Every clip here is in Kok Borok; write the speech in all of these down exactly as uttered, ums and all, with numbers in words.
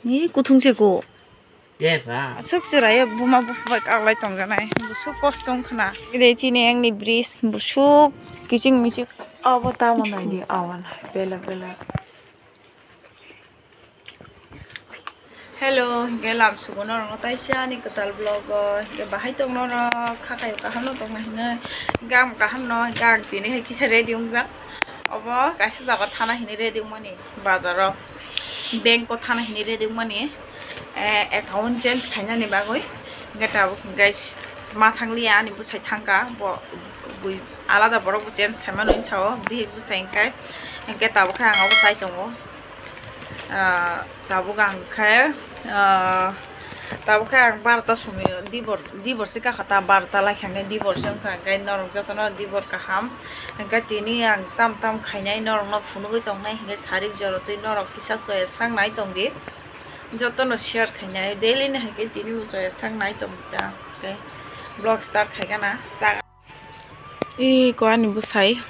Ni kuthung se ko. Ye ba. Aswk chwrai buma bupha bai kaklai tongjanai. Busuk kosto wngkhna. Ide chini angni bridge busuk kiching miching. Abo tamo naidi awan bela bela. Hello, hingke lam sugo norok taisa ani kwtal vlog o, hingke bahai tong norok kha kayo kaham no tongna hinwi, hingke ang kaham no, hingke ang tini hai kisa ready wngjak. Obo kaisa jaga thana hinwi ready wngmani. Bazaro bank o thana hinwi ready wngmani, eh, account change khainani bagwi. Hingke tabuk hingke ma thangliya ani bwsai thangkha, bo bui alada borok bo change khaimani hinwi sao, bihik bwsai hingke, hingke tabuk khe ang obo chai tongo. Ah, tabuk ang khe, ah, tabuk khe ang barota somoi dibor, dibor se kakha ta, barota lai kha hingke dibor se wngkha, hingke norok jotono dibor kaham. Hingke tini ang tam tam khainai norokno phunugwi tongnai, hingke sarik jorotwi norok kisa choya sak nai tongdi. Jotono share khainai, daily ni hai khe tini bo choya sak nai tongdi ta, hingke vlog start khaikha na. Iko ani bwsai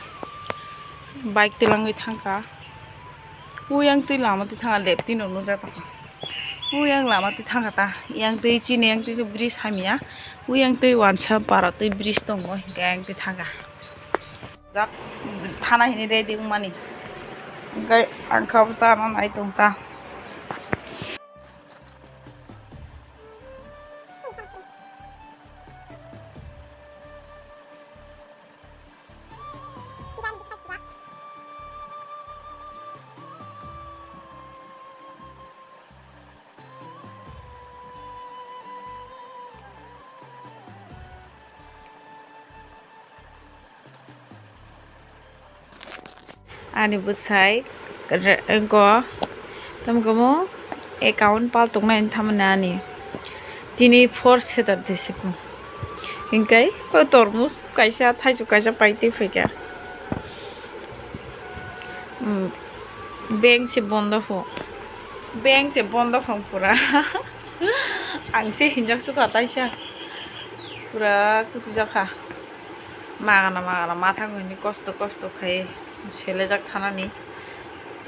bike twlangwi thangkha. Uyang twi lama twi thangkha, left twi no nukjak tongkha. Uyang lama twi thangkha ta. Yang twi chini yang twi bridge hamya. Uyang twi wansa para twi bridge tongo, hingke yang twi thangkha. Jak thana hini ready wngmani. Hingke ang kha bwsa no nai tongkha. Ani bwsai re-, go tamo kamo account pal tongnai tamo nani tini four Saturday se po. Hingkai o tormos kaisa thaichuk kaisa paitwi phaikha. Hmm, bank se bondo ho. Bank se bondo ho pura. Ang se hinjak sukha taisa. Pura kutu jakha. Magana magana mathang hini kosto kosto khai selejak thanani.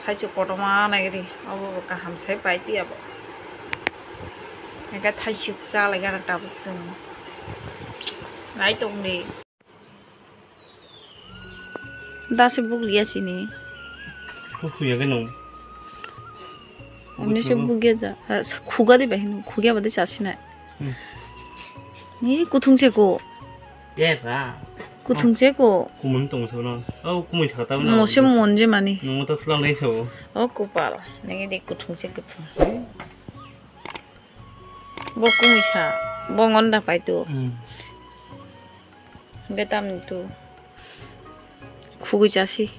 Thaichuk kotorma naigri. Obo bo kaham sai paitwi abo. Eka thaichuk chalai gana tabuk chwng. Nai tongdi. Da se bukliya sini. Khuya ke nung. Omni se bukya ja. Ah, khuga de bahino, khugya bade chasinai. Hmm. Ni kuthung se ko. Ye ba. Kuthung se ko. Kumun tong so no. Oh, kumui thata no. Mo se mon je mani. Nung to khlang dai so. Oh, kupal. Nang de kuthung se kuthung. Bo kumui sa. Bo ngon da pai to. Hmm. Hingke tamni tu khugui chasi.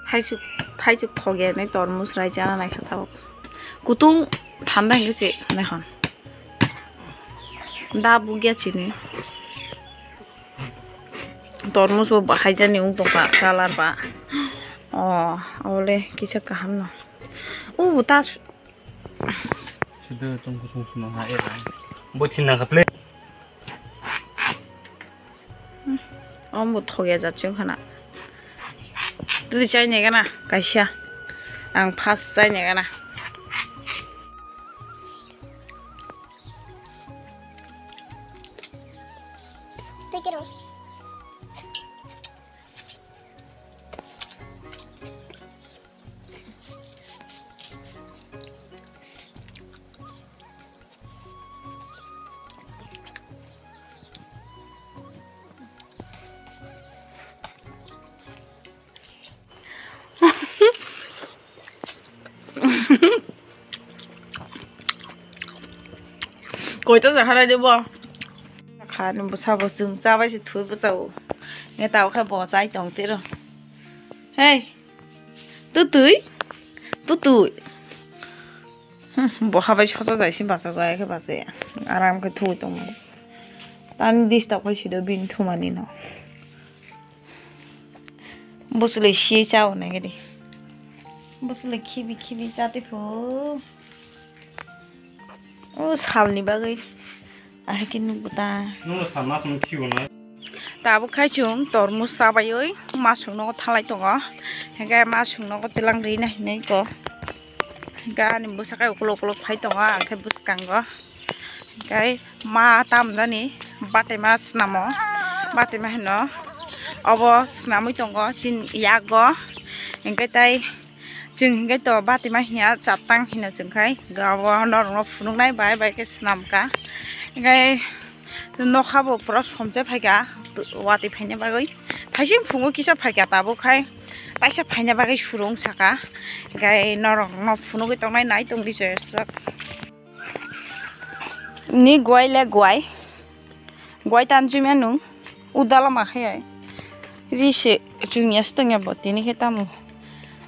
Thaichuk, thaichuk thok ya nai tormos rai chana nai kha tabuk. Kutung thanda hingke se nai hwn. Da bukya chini. Tormos bo bahai jani wng tongkha colour ba. Oh, abole kisa kaham no. O ta Sida tong kusung sung ha era. Bo thin na kaple. Ambo thogya jat chwng khana. Twi chai ne gana kaisa. Ang first chai ne gana. Koito sa halai de bo. Kha ni bwsa bo chwng cha bai se thwi bwsa o. Nge ta khe bo chai tong tiro. Hey. Tutui. Tutui. Hmm, bo habai sosa jai si basa jai khe basa ya. Aram khe thwi tong. Tan disturb khai si do bin thumani no. Bwswlwi si cha o nai gidi. Bwswlwi khibi khibi cha twi phu. O salni bagwi ahai khe nukgo ta. Nwng salna song khibo na. Tabuk khai chwng tormos chabaiwi masuk nogo thalai tongo. Hinkhe masuk nogo tilang rina hinwi ko. Hinkhe ani bwsakhe ukuluk ukuluk phai tongo, ang khe bwskango. Hinkhe ma tamjani bataima swnamo, bataima hino. Obo swnamwi tongo chini yago. Hinkhe tai chwng hinkhe to bataima hiya chatang hino chwng khai. Obo norokno phunuknai bai bai khe swnamkha. Hinkhe nokha bo pura somse phaikha watwi phaina bagwi. Thaising phungo kisa phaikha tabuk khai. Taisa phaina bagwi surung saka. Hinkhe norokno phunugwi tongnai nai tongdi chwng. Ni guai le guai. Guai tanjui manu. Udala ma khai ai. Ri se chungya se tongya bo tini khe tamo.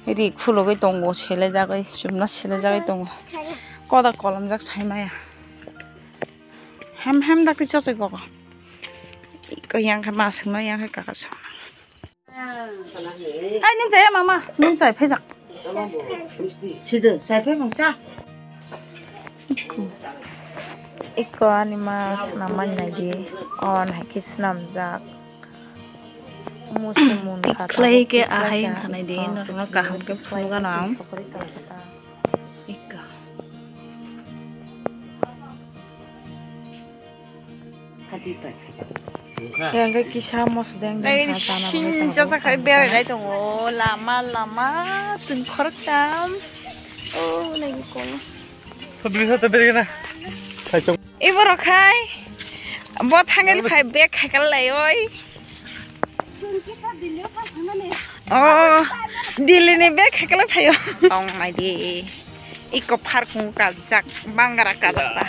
Ri khulugwi tongo sele jagwi chumna sele jagwi tongo. Koda kolomjak sai maya. Hem hem dakti chochoi gogo. Iko yang khe ma sengno yang khe kaka sengno. Ai, nung chaya mama, nung chai phai jak. Sido, chai phai mung cha. Iko ani ma swnam mani nai di, o nai khe swnam jak. Musi mun kha Tikhlai tabuk khe tikhlai ahai kha, wngkha nai di, iko norokno kaham khe tikhlai phunuk gano ang. Sokori kha kha ta. Iko. Yang khe kisa mosdeng deng kha, chana bagwi tongo. Sinjak khai berai lai tongo, lama lama chwng khoroktam. O nai kolo. Iborok khai bo thangel phai bag khai kal lai oi. Oh, Delhi ni bag khai kal phaio. Tong nai di. Iko parkung kajak, bangara kajak ba.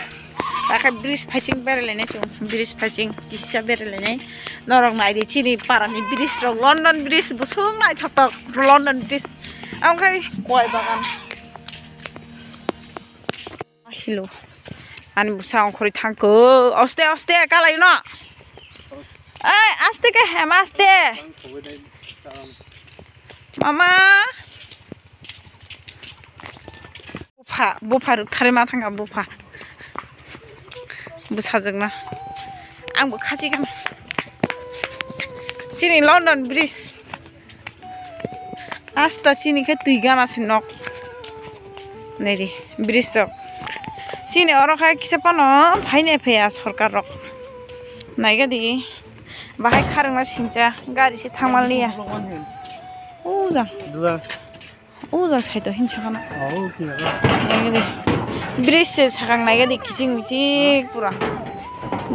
Takai bridge phasing berelene chwng, bridge phasing kisa berelene. Norok nai di chini parani bridge rok, London bridge busung naithok tok, London bridge. Ang khai koi bagan. Hello. Ani bwsa ongkhorwi thangkho. Aste, aste, kalai no. Ei, aste khe hem, aste. Mama. Bupha, bupha rwktharwi ma thangkha bupha. Bwsajwkno. Angbo khasi gana. Chini London Bridge. Asta chini khe twi gana se nok. Naidi, bridge rok. Chini oro khe kisa phano phainai phaiya sorkar rok. Naigadi, bahai kharwngna sincha, gari se thangmanliya. Ujang. Ujang side o hinsa khana. Naigadi, bridge se sakang naigadi kiching miching pura.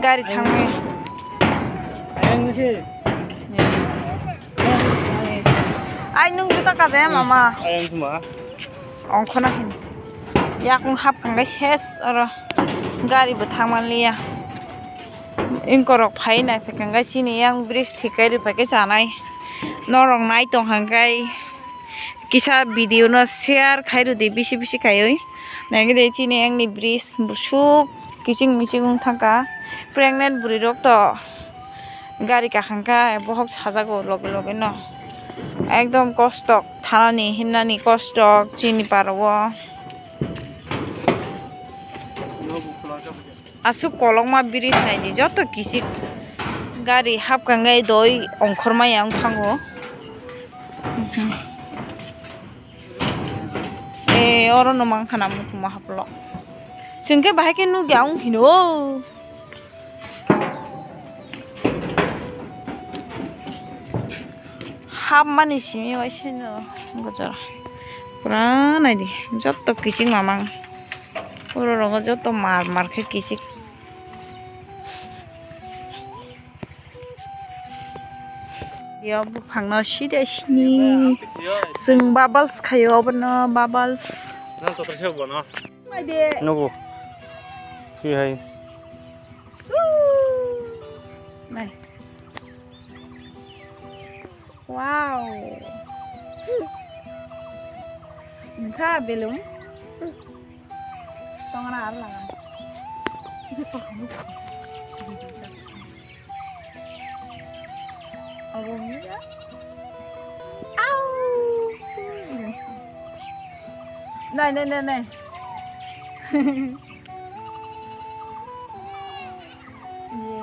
Gari thangmaya. Ai, nung juta kajaya mama. Ayang suma. Ongkhorna hin. Yakung hap kangkhe ses oro. Gari bo thangmanliya. Ingkorok phai nai phai kangkhe chini yang bridge thik kai rwphai khe chanai. Norok nai tong kha khe kisa video no share khai rwdi bisi bisi khaiwi. Naigwi de chini yang ni bridge busuk kiching miching wng thangkha. Pregnant bwrwi rok to. Gari kakhangkha bohok sajago loge loge no. Ekdom kosto thanani himnani kosto chini parao. Aswk kolokma bridge naidi joto kichik gari hapkangwi doi ongkhormaya wng thango. E oro no mankha na muthungma haplo. Chwng khe bahai khe nukya wng hino. Hapmani simi waisano gojora. Pura naidi, jotto kiching mamang. Oro rogo jotto mar mar khe kiching. Yo buphangno side sini. Chwng bubbles khayo obono bubbles. Nang kotor khe bono. Nugo. Hi hai. Nai. Wow. Wngkha belum. Tongna arla. Abo wngya. Au. Nai, nai, nai, nai. Ye.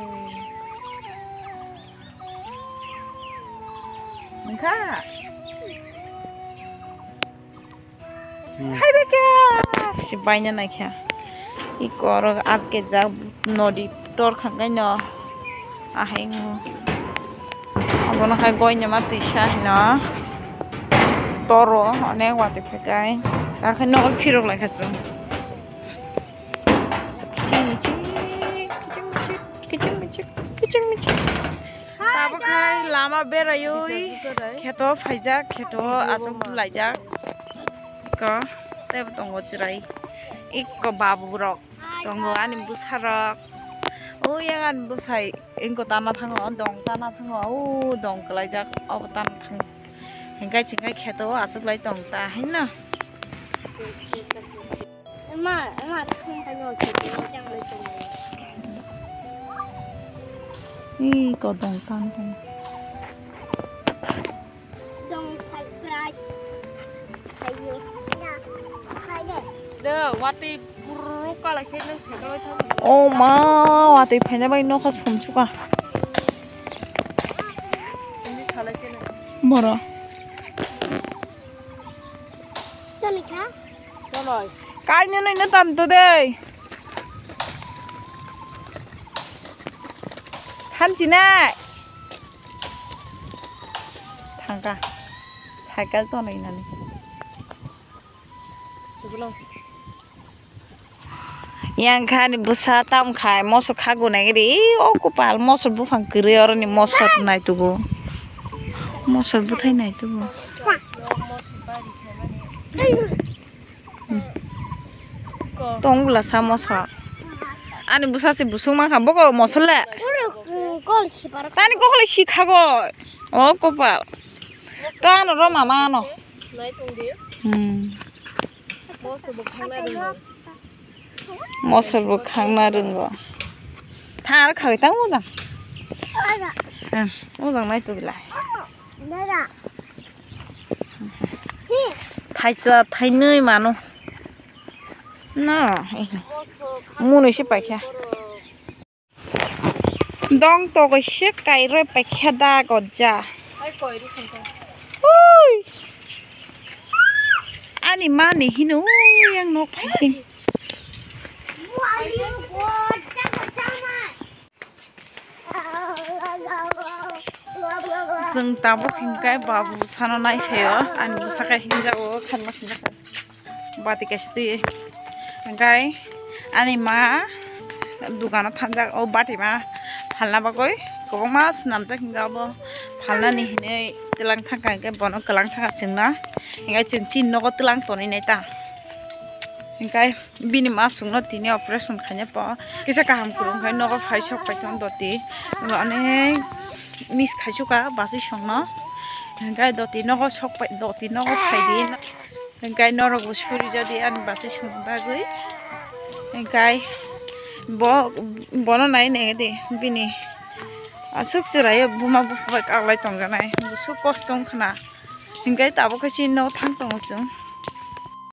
Hai beke. Si baina naikha. Iko oro atkejak nodi tor khangaino. Ahai ngo. Abono khai goino ma twisa hino. Toro onek watwi phaikha. Akhai nogo phirok laikha chwng. Kiching miching, kiching miching, kiching miching, kiching miching. Tabuk khai lama beraiwi kheto phaijak, kheto aswk bulaijak. Iko teibo tongo chwrai. Iko babu rok tongo, ani bwsa rok. O yang ani bwsai engko tana thango, dong tana thango, o dong kwlaijak obo tana thango. Hingkai chingkai kheto aswk lai tong ta haino. Ema, ema, thum pai no khe, ema chang lai tong. Ih, kodong tang tang. Dong subscribe. Ayo. De, watwi puro kala khe nang se kala thang. Oh ma, watwi phaina bai nokha sumsuka. Ini khala se nang. Boro. Toni kha? Tonoi. Kainwi nwi no tanto de. Thanchi nai. Thangka. Cycle tonwi nani. Yang kha ni bwsa tam khai mosor kha gunai gidi. O kopal mosor buphang kwrwi oroni mosor naitugo. Mosor bwthai naitugo. Tong bwla sa mosor. Ani bwsa se busung mankha boko mosor le. Tani kokole sikhago. O kopal. To ano ro mama ano. Hmm. Mosor bo khangna rwngo. Thar khawi tang mojang. Hmm, mojang nai tubila. Thaisa thainwi mano. Na, munu si paikha. Dong togoi se kairoi paikha da gojja. Ui. Ani mani hino ui yang nok phaising. Chwng tabuk hinkhe babu sano naikhaio, ani bwsakhe hinjago khanma sinjakha. Bati kaisa twi. Hinkhe ani ma dukano thanjak, o bati ma phalna bagwi kwbangma swnamjak, hinkhe abo phalnani hinwi twlang thangkha, hinkhe bono kwlang thangkha chwngno. Hinkhe chwng chini nogo twlang tonwi nai ta. Hinkhe bini ma chwngno tini operation khaina po kisa kaham kwrwng khai nogo phai sok paithang doti. Onek miss khaisu ka bachwi songno. Hinkhe doti nogo sok pai, doti nogo phaidi. Hinkhe norok bo suri jadi ani bachwi song bagwi. Hinkhe bo, bono nai nai di bini aswk chwraio buma bupha bai kaklai tongjanai. Bwswk kosto wngkhana. Hinkhe tabuk khe chini nogo thang tongo chwng.